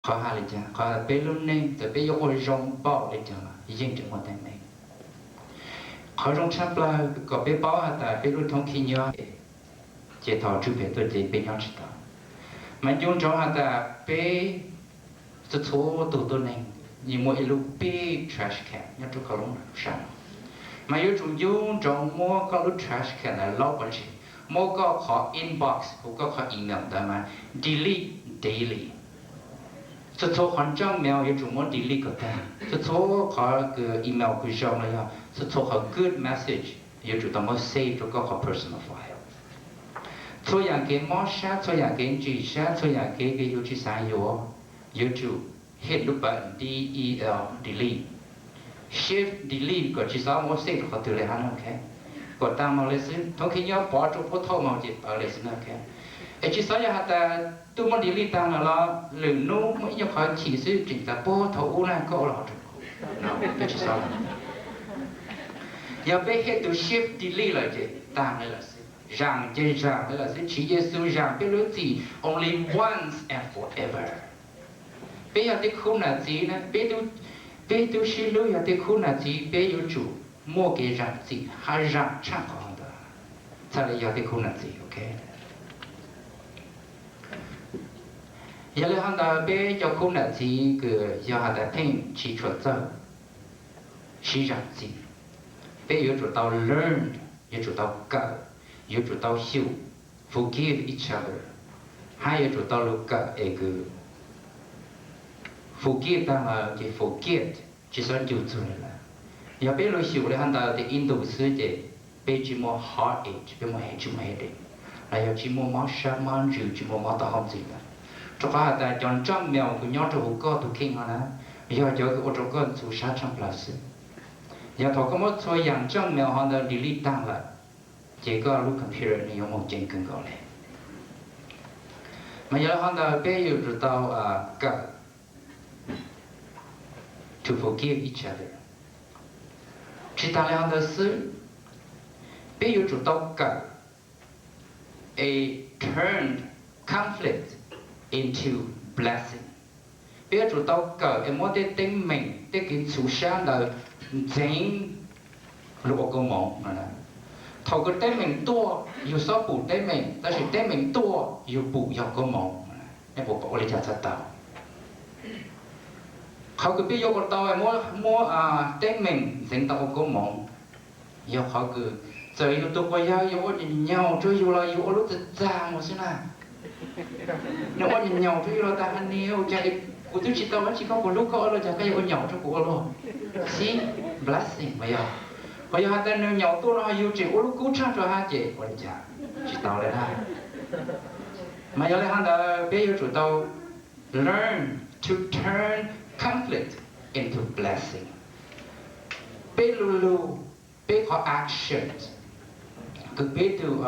Qhov hais li cas? Qhov peb lub neej txawm peb yuav ua zoo npaum li cas los yeej tseem muaj teeb meem. Qhov zoo tshaj plaws kom peb paub has tas peb lub thoob khib nyob, ces thaum tswj phem tuaj ces peb nyob tsis tau. Mas nco ntsoov has tas peb txhua txhua tus tuab neeg yeej muaj ib lub big trash can nyob rau koj lub sab. Mas yuav tsum nco ntsoov muab koj lub trash can ntawd laub pov tseg, muab koj qhov inbox, hu koj qhov email ntawd mas delete daily. Txhua txhua qhov junk mail yuav tsum muab delete kom tag. Txhua txhua qhov email kws zoo los yog txhua txhua qhov good message yuav tsum tau muab save rau koj qhov personal file. Txhua yam kev mob sab, txhua yam kev ntsim sab, txhua yam kev kws yus tsis xav yuav, yuav tsum hit lub pawv D E L, delete. Shift delete kom tsis txhob muab save rau qhov twg li hab, ok? Kom tag mus li xwb, thoob khib nyob pov rau pub thauj mus ces pawv li xwb na, ok? Es tsis txhob yog has tas twb muab delete tag lawm los lwm hnub muaj ib nyuag qhov chim xwb tseem tas pub thaum ub na koj ua los rau kuv. Peb tsis txhob. Yog peb hit tus shift delete lawm ces tag li lawm xwb, zaam ces zaam li lawm xwb. Tswv Yexus zaam peb lub txim only once and forever. Peb yog tej khub nam txiv na, peb tub sib hlub yog tej khub nam txiv, peb yuav tsum muaj kev zaam txim hab zaam tshaj qhov ntawd, txhaj li yog tej khub nam txiv, ok? Yog li hov ntawd peb cov khub nam txiv kws yog has tas pheej tsis tshua txawj sib zaam txim, peb yuav tsum tau learn, yuav tsum tau kawm, yuav tsum tau xyum forgive each other, hab yuav tsum tau lug kawm es kws forgive tag lawm ces forget, tsis txhob ncu txug li lawm. Yog peb lug xyum li hov ntawd tes ib ntus xwb ces peb tsis muaj heartache, peb muaj, tsis muaj headache, los yog tsis muaj mob sab mob ntsws, tsis muaj mob taub hau ntxiv lawm. Rau qhov has tas cov junk mail kws nyob rau huv koj tus kheej no na, yog cov kws ua rau koj ntxhov sab tshaj plaws xwb. Yog thaum koj muab txhua yaam junk mail hov ntawd delete tag lawm, ces koj lub computer nws yuav moog ceev kawg nkaus li. Mas yog li hov ntawd peb yuav tsum tau kawm to forgive each other. Tsis tas li hov ntawd xwb, peb yuav tsum tau kawm es turn conflict into blessing. Peb yuav tsum tau kawm es muab tej teeb meem, tej kev ntxhov sab ntawd ntxeev lug ua koob moov no. Thaum kws teeb meem tuaj yug xob pum teeb meem, tab sis teeb meem tuaj yug pum yog koob moov. Nej puas ua li cas txhaj tau? Qhov kws peb yuav ua tau muab teeb meem ntxeev tau ua koob moov yog qhov kws txawm yug tus quas yawg yug ua nyaum nyaum rua yug los yug ua lub txag txag mus xwb na. Nws ua nyaum nyaum rua yug los tas, hais nws ua cas kuv twb tsis tau dab tsi, koj puas hlub koj ua luaj, cas koj yuav ua nyaum rua kuv ua luaj? Xib, blessing mas yog. Ho yog has tas nws nyaum tuaj no yug tseem ua lub kub tshaj rua hab ces ua li cas? Tsis tau li na. Mas yog li hov ntawd peb yuav tsum tau learn to turn conflict into blessing. Peb lu lug, peb qhov action kws peb tug,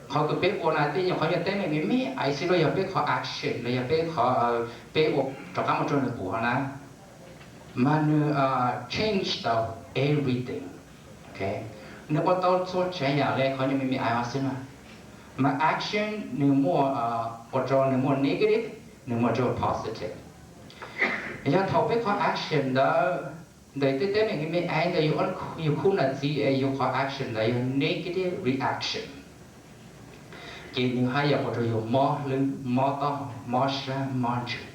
qhov kws peb ua na tej nyuag qhov yog teeb meem me me ais xwb los yog peb qhov action los yog peb qhov, peb ua rov qab mus rua nws pum hov na, mas nws change tau everything. Nws ua tau txhua tsav yam le qhov nyuag me me ais hov xwb na. Mas action nws muaj, ua rua nws muaj negative, nws muaj rua positive. Yog thaum peb qhov action ntawd, ntawm tej teeb meem me me ais ntawd yug, yug khub nam txiv es yug qhov action ntawd yog negative reaction, ces nws hab yam ua rua yug mob hlwb, mob taub hau, mob sab, mob ntsws,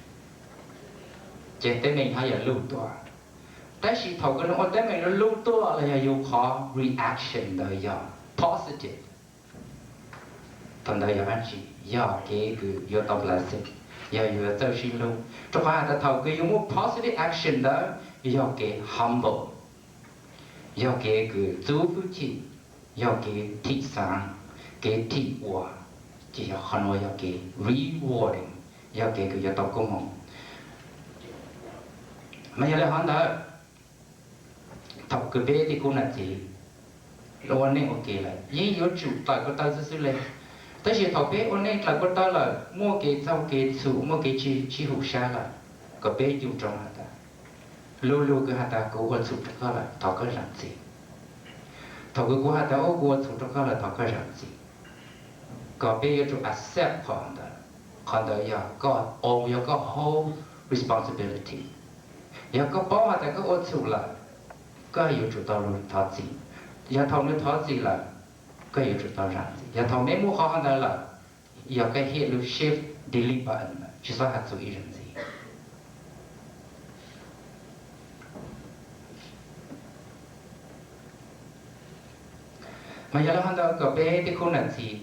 ces teeb meem hab yam luj tuaj. Tab sis thaum kws nws ua teeb meem luj tuaj los yog yug qhov reaction ntawd yog positive, thaum ntawd yog dlaab tsi? Yog kev kws yuav tau blessing, yog yuav txawj sib hlub. Rua qhov has tas thaum kws yug muaj positive action ntawd yog kev humble, yog kev kws txuv hwj chim, yog kev thim xaav, kev thim ua, ces yog qhov nuav yog kev rewarding, yog kev kws yuav tau koob moov. Mas yog le hov ntawd, thaum kws peb tej khub nam txiv ua neej ua ke lawm yeej yuav tsum tawm ko taw xwb xwb le. Tab sis thaum peb ua neej tawm ko taw lawm, muaj kev txaug kev txhum, muaj kev sib hum sab lawm, kom peb nco ntsoov has tas, lu lug kws has tas kuv ua txhum rua koj lawm thov koj zaam txim. Thaum kws kuv has tas kuv ua txhum rua koj lawm thov koj zaam txim. Kom peb yuav tsum accept qhov ntawd. Qhov ntawd yog koj own, yog koj hold responsibility. Yog koj paub has tas koj ua txhum lawm, koj yuav tsum tau lug thov txim. Yog thaum nws thov txim lawm, koj yuav tsum tau zam txim. Yog thaum meb muaj qhov ntawd lawm, yog koj hit lub shift delete button lawm, tsis xob has txug ib zaug ntxiv. Mas yog le hov ntawd kom peb tej khub nam txiv,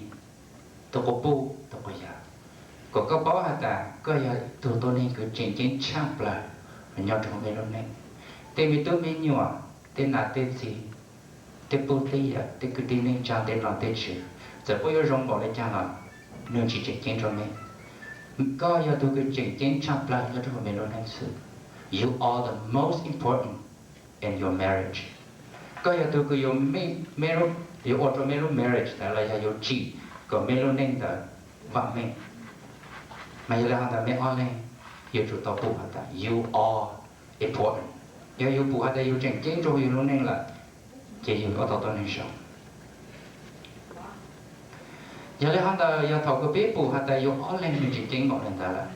tus quas puj tus quas yawm, kom koj paub has tas koj yog tug tuab neeg kws tseem ceeb tshaj plawg nyob rua mej lub neej. Tej me tub me nyuam, tej nam tej txiv, tej puj tej yawm, tej kwv tij neej tsaa, tej nom tej tswv, txawm puab yuav zoo npaum le caag los nwg tsis tseem ceeb rua mej. Koj yog tug kws tseem ceeb tshaj plawg nyob rua mej lub neej xwb. You are the most important in your marriage. Koj yog tug kws yuav, yuav ua rua mej lub marriage ntawd los yog yuav tsim kom mej lub neej ntawd vaam meej. Mas yog le hov ntawd mej ob leeg yuav tsum tau pum has tas you are important. Yog yug pum has tas yug tseem ceeb rua yug lub neej lawm, ces yug ob tug tuab neeg zoo. Yog le hov ntawd yog thaum kws peb pum has tas yug ob leeg nwg tseem ceeb npaum le ntawd lawm,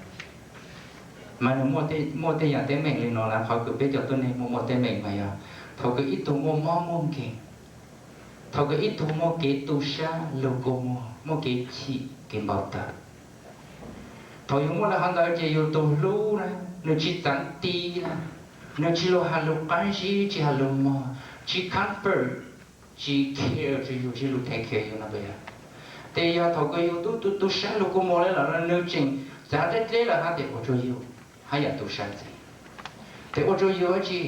mas nwg muaj tej yaam teeb meem le nuav lawm. Qhov kws peb cov tuab neeg muaj muaj teeb meem mas yog thaum kws ib tug muaj mob muaj nkeeg, thaum kws ib tug muaj kev tu sab lug kua muag, muaj kev chim kev npau taws. Thaum yug muaj le hov ntawd ces yug tug hlub na, nwg tsis txaav ti na, nwg tsis lug has lug qaab zib, tsis has lug mog, tsis comfort, tsis care rua yug, tsis lug take care yug no puas yog? Tes yog thaum kws yug tub tu sab lug kua muag le lawm, nwg tseem txav dleb dleb lawm hab tes ua rua yug hab yaam tu sab ntxiv. Tes ua rua yug dlaab tsi?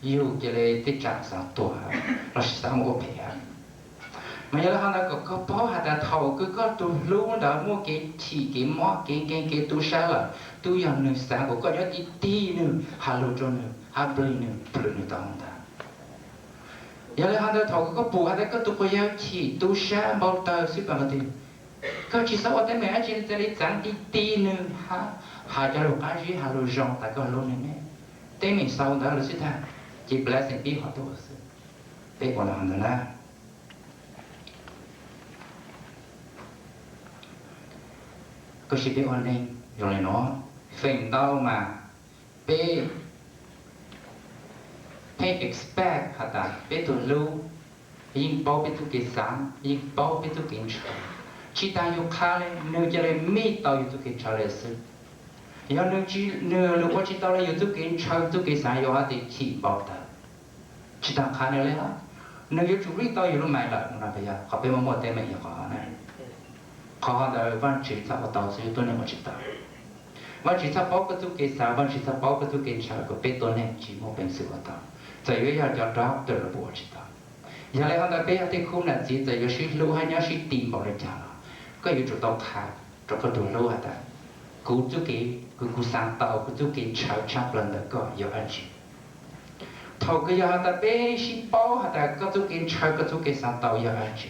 Yug ca le tej tsaam xaav tuag lossis xaav ua phem hab. Mas yog le hov ntawd kom koj paub has tas thaum kws koj tug hlub ntawd muaj kev chim kev mob kev nkeeg kev tu sab lawm, tub yog nwg xaav kom koj nyob tig tig nwg, has lug rua nwg hab nplij nwg, plhws nwg tau ntag. Yog le hov ntawd thaum kws koj pum has tas koj tug quas yawg chim tu sab npau taws xwb pas lug twg, koj tsis xob ua teeb meem dlaab tsi, ca le txaav ti ti nwg hab has cov lug qaab zib has lug zoo tas koj hlub nwg ne. Teeb meem xaus ntawd lawm xwb tag, ces blessing pib hov tuaj xwb. Peb ua le hov ntawd na, koj sib peb ua neeg zoo le nuav, feem ntau mas peb pheej expect has tas peb tug hlub yeej paub peb txuj kev xaav, yeej paub peb txuj kev ntshaw. Tsis tas yug qha le, nwg ca le meet tau yug txuj kev ntshaw le xwb. Yog nwg, nwg lug ua tsis tau le yug txuj kev ntshaw txuj kev xaav, yog hab tes chim npau taws. Tsis tas qha nwg le, nwg yuav tsum meet tau yug lub maiv lawm no. Yog qhov peb muaj muaj teeb meem yog qhov hov na. Qhov hov ntawd Vaajtswv txhaj ua tau xwb, tuab neeg ua tsis tau. Vaajtswv txhaj paub koj txuj kev xaav, Vaajtswv txhaj paub koj txuj kev ntshaw kom peb tuab neeg tsis muaj peev xwm ua tau. Txawm yuav yog cov doctor los puas ua tsis tau. Yog le hov ntawd peb yog tej khub nam txiv, txawm yuav sib hlub hab nyob sib ti npaum le caag los, koj yuav tsum tau qha rua koj tug hlub has tas kuv txuj kev kws kuv xaav tau, kuv txuj kev ntshaw tshaj plawg ntawm koj yog dlaab tsi. Thaum kws yog has tas peb sib paub has tas koj txuj kev ntshaw koj txuj kev xaav tau yog dlaab tsi,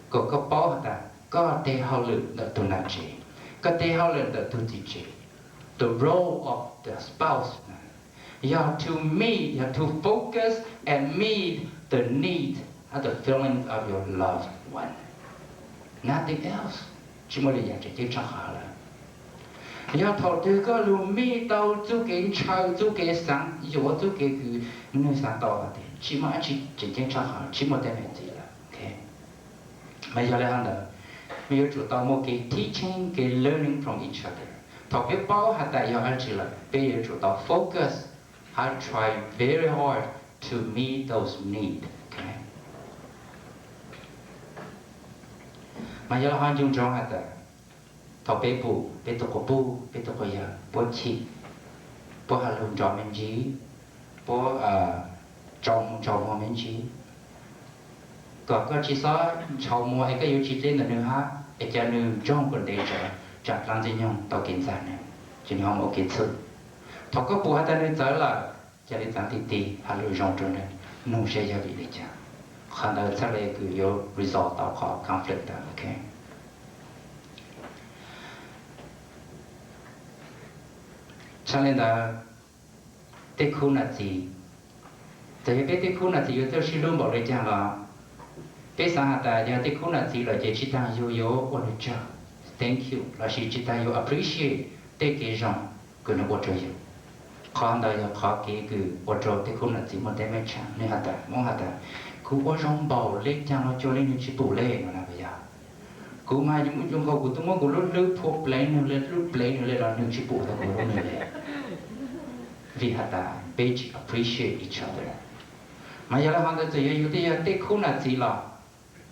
kom koj paub has tas koj teg hauj lwm ntawm tug nam tsev, koj teg hauj lwm ntawm tug txiv tsev, the role of the spouse, yog to meet, yog to focus and meet the need and the feelings of your loved one. Nothing else. Tsis muaj le yaam tseem ceeb tshaj qhov lawm. Yog thaum twg koj lug meet tau txuj kev ntshaw txuj kev xaav yuav txuj kev kws nwg xaav tau tes tsis muaj dlaab tsi tseem ceeb tshaj qhov, tsis muaj teeb meem ntxiv lawm. Mas yog le hov ntawd, mej yuav tsum tau muaj kev teaching, kev learning from each other. Thaum peb paub has tas yog dlaab tsi lawm, peb yuav tsum tau focus hab try very hard to meet those need. Mas yog le hov ncu ntsoov has tas thaum peb pum peb tug quas puj peb tug quas yawm puab chim, puab has lug nrov me ntsis, puab tsaus muag me ntsis, kom koj tsis xob ntshaus muag es koj yuav tsis dleb ntawm nwg hab es ca nwg ntsoog kuas ntev tsam dlaab ntxwg nyoog tau kev ntxag nwg, ces nwg ho mus ua kev txhwm. Thaum koj pum has tas nwg txawv lawm, ca le txaav ti ti has lug zoo rua nwg, nug saib yog vim le caag. Qhov ntawd txhaj le kws yuav resolve tau qhov conflict ntawd, ok. Txhaj le ntawd, tej khub nam txiv, txawm yog peb tej khub nam txiv yuav txawj sib hlub npaum le caag los, peb xaav has tas yog tej khub nam txiv lawm ces tsis taag yug yuav ua nwg tsaug, thank you, lossis tsis taag yug appreciate tej kev zoo. kws nwg ua rua yug. Qhov ntawd yog qhov kev kws ua rua tej khub nam txiv muaj teeb meem tshaam. Nwg has tas, Moob has tas, kuv ua zoo npaum le caag los cuag le nwg tsi pum le no na puas yog? Kuv mas yuav muaj zoo nkaus kuv tub muab kuv lub hlwb phua pleev nwg le, hlwb pleev nwg le los nwg tsi pum tau kuv lub hlwb le. Vim has tas peb tsi appreciate each other. Mas yog le hov ntawd txawm yog yug tej, yog tej khub nam txiv los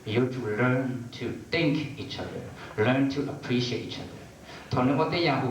yuav tsum learn to think each other, learn to appreciate each other. Thaum nwg ua tej yaam